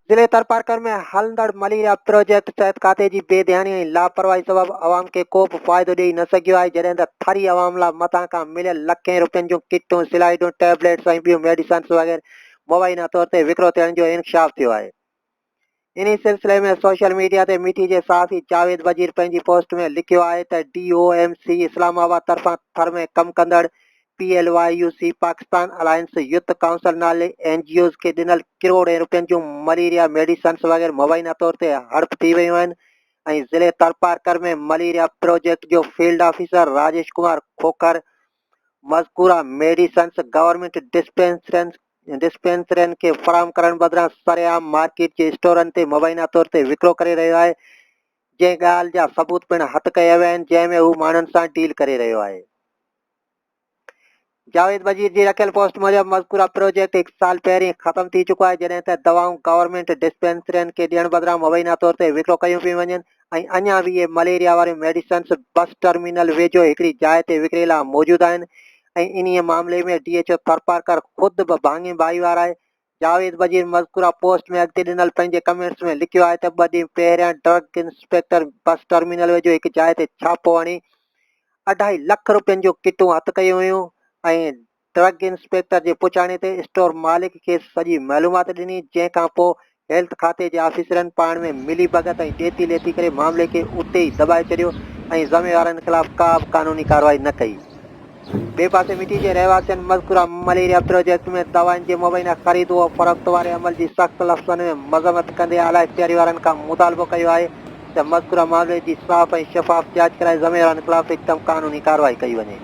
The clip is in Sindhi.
ضلعي ٿرپارڪر ۾ هلندڙ مليريا پروجيڪٽ صحت کاتي جي بي ڌياني ۽ لاپرواهي سبب عوام کي ڪو به فائدو ڏئي نه سگهيو آهي جڏهن ته ٿري عوام لا مٿان کان مليل لکين روپين جون ڪٽون، سلائيڊون، ٽيبليٽس ۽ ٻيون ميڊيسنس وغيره مبينا طور تي وڪرو ٿيڻ جو انڪشاف ٿيو آهي. انهي سلسلي ۾ سوشل ميڊيا تي مٺي جي صحافي جاويد بجير پنهنجي پوسٽ ۾ لکيو آهي ته D O M C Islamabad طرفان ٿر ۾ ڪم ڪندڙ P L Y U C Pakistan alliance youth council نالي اين جي اوز کي ڏنل ڪروڙين روپين جون مليريا ميڊيسنس وغيره مبينا طور تي هڙپ ٿي ويون آهن ۽ ضلعي ٿرپارڪر ۾ مليريا پروجيڪٽ جو فيلڊ آفيسر راجيش ڪمار کوکر مذڪوره ميڊيسنس گورنمينٽ ڊسپينسرين کي فراهم ڪرڻ بدران سرعام مارڪيٽ جي اسٽورن تي مبينا طور تي وڪرو ڪري رهيو آهي جنهن ڳالهه جا ثبوت پڻ هٿ ڪيا ويا آهن جنهن ۾ هو ماڻهن سان ڊيل ڪري رهيو آهي. جاويد بجير جي رکيل پوسٽ موجب مذڪوره پروجيڪٽ هڪ سال پهرين ختم ٿي چڪو آهي جڏهن ته دوائون گورنمينٽ ڊسپينسرين کي ڏيڻ بدران مبينا طور تي وڪرو ڪيون پيون وڃن ۽ اڃا به اهي مليريا واريون ميڊيسنس بس ٽرمينل ويجهو هڪڙي جاء تي وڪري لاء موجود آهن ۽ انهيء معاملي ۾ ڊي ايڇ او ٿرپارڪر خود به ڀاڱي ڀائيوار آهي. جاويد بجير مذڪوره پوسٽ ۾ اڳتي ڏنل پنهنجي ڪمينٽس ۾ لکيو آهي ته ٻه ڏينهن پهريان ڊرگ انسپيڪٽر بس ٽرمينل ويجهو هڪ جاء تي ڇاپو هڻي اڍائي لک روپين جون ڪٽون هٿ ڪيون ويون ۽ ڊرگ انسپيڪٽر جي پڇاڻي تي اسٽور مالڪ کيس سڄي معلومات ڏني جنهن کان پوء هيلٿ کاتي جي آفيسرن پاڻ ۾ ملي ڀڳت ۽ ڏيتي ليتي ڪري معاملي کي اتي ئي دٻائي ڇڏيو ۽ ذميوارن خلاف ڪا به قانوني ڪارروائي نه ڪئي. ٻئي پاسي مٺي جي رهواسين مذڪوره مليريا پروجيڪٽ ۾ دوائن جي مبينا خريد و فروخت واري عمل جي سخت لفظن ۾ مذمت ڪندي اعليٰ اختياري وارن کان مطالبو ڪيو آهي ته مذڪوره معاملي جي صاف ۽ شفاف جاچ ڪرائي ذميوارن خلاف هڪدم قانوني ڪارروائي ڪئي وڃي.